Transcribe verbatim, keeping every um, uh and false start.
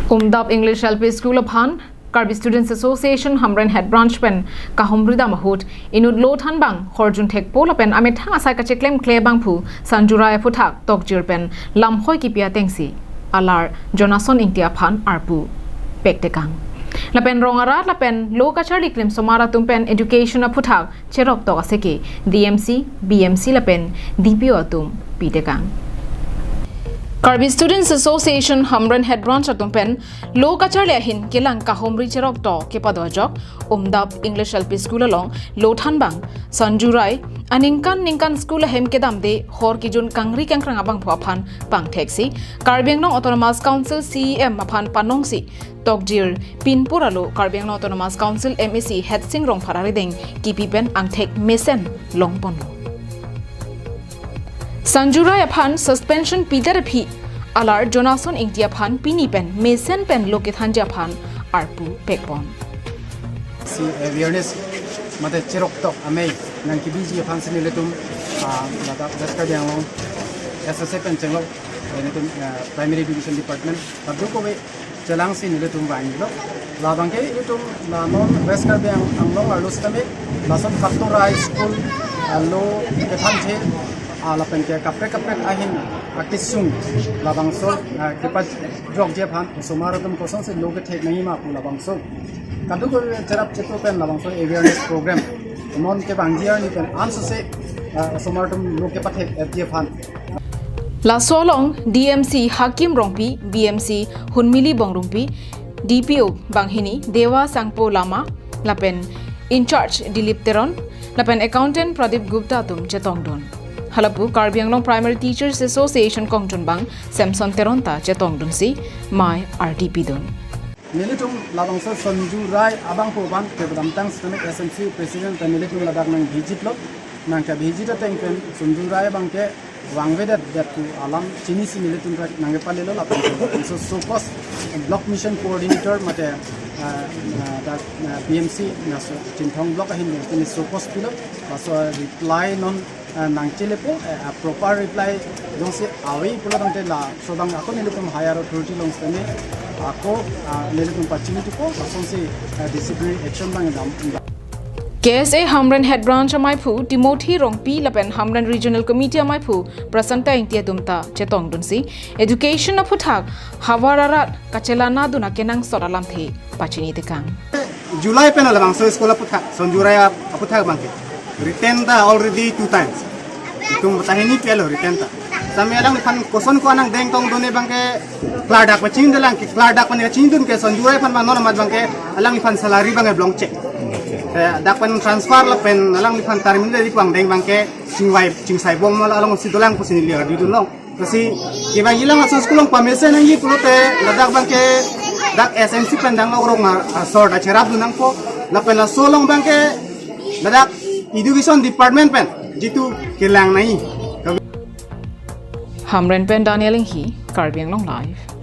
Umdap English L P School aphan Karbi Students Association Hamren Head Branch pen kahumri dam ahut inut lo thanbang horjun thekpo lapen amethang asai kacheklem kle abangphu Sanju Rai aphuthak tokjir pen lamhoi kipi atengsi alar Jonason Ingti aphan arpu pektekang. Lapen rong arat lapen lo kacharli klim somar atum pen education aphuthak cherok tok aseke D M C, B M C lapen D P O atum pitekang. Karbi Students Association Hamren Head Branch atum pen lo kacharli ahin kelang kahumri cherok tok kepado ajok Umdap English L P School along lo thanbang Sanju Rai aningkan ningkan school ahem kedamde hor kijun kangri kangkrang abangphu aphan pangtheksi Karbi Anglong Autonomous Council C E M aphan panongsi tokjir pinpur alo Karbi Anglong Autonomous Council M A C Hetsing Rongphar arideng kipi pen angthek mesen longponlo. Sanju Rai aphan suspension pidet aphi alar Jonason Ingti aphan pini pen mesen pen lo kethanji aphan arpu pekpon. Si awareness mate cherok tok amei nangkebiji aphansi nelitum, ah, ladak West Karbi Anglong S S A pen chenglok, eh, nelitum, ah, Primary Education Department kadokave chelangsi nelitum vanglo. Labangke ilitum la non West Karbi Ang-, Anglong arlo sitame lason Katorai School, ah, lo kethan the, ah, lapenke kaprek kaprek ahin akesung labangso, ah, kepajokji aphan osomar atum kosonsi lo kethek nangji ma pu labangso kadokave cherap cheto pen labangso awareness program non kevangji arni pen ansose, ah, osomar atum lo kepathek etji aphan. Laso along D M C Hakim Rongpi, B M C Hunmili Bongrungpi, D P O banghini Dewa Sangpo Lama, lapen in-charge Dilip Teron, lapen accountant Pradip Gupta atum chetongdun. Halapu Karbi Anglong Primary Teachers Association kongchunbang Samson Teron ta chetongdunsi mei ardi pidun. Nelitum labangso Sanju Rai abangphu abang kedamtang sitame S M C president ta nelitum ladak nang visit lo, nangke visit ateng pen Sanju Rai abangke vangvedet det pu alam chinisi nelitum rak nangkepalelo lapen so, so cause block mission coordinator mate, ah, ah, dak, ah, B M C laso Chinthong block ahin nelitum so cause pilo, laso reply non, ah, nangchelepo, eh, ah, proper reply jongsi ave pulo tangte laso abang ako nelitum higher authority along sitame ako, ah, nelitum pachini thupo, lasonsi, ah, disciplinary action abang dam. K S A Hamren Head Branch amaiphu Timothy Rongpi lapen Hamren Regional Committee amaiphu Prasanta Ingti atum ta chetongdunsi education aphuthak havar arat kachelanadun akenangsot alamthe pachinitekang. July pen labangso school aphuthak, Sanju Rai ap-, aphuthak abangke written ta already two times. Itum tahini pelo written ta. Sitame alangliphan koson ko anang dengtongdunde abangke klardak pachini dolang, ke klardak pen chinidun ke Sanju Rai aphan abang non amat abangke alangliphan salary abangke blong chek. Eh, dak pen transfer lapen alangliphan terminal di kuang deng abangke chingvai chingsaibom ma la alongsi dolang pusi neli ardi dunlong. Lasi kevangji alang laso school along pamesen nangji pulote ladak abangke dak S M C pen dang lok rong a, asor ta cherapdun nangpo. Lapen laso along abangke ladak education department pen jitu kelang nangji. Hamren pen Daniel Inghi, Karbi Anglong Live.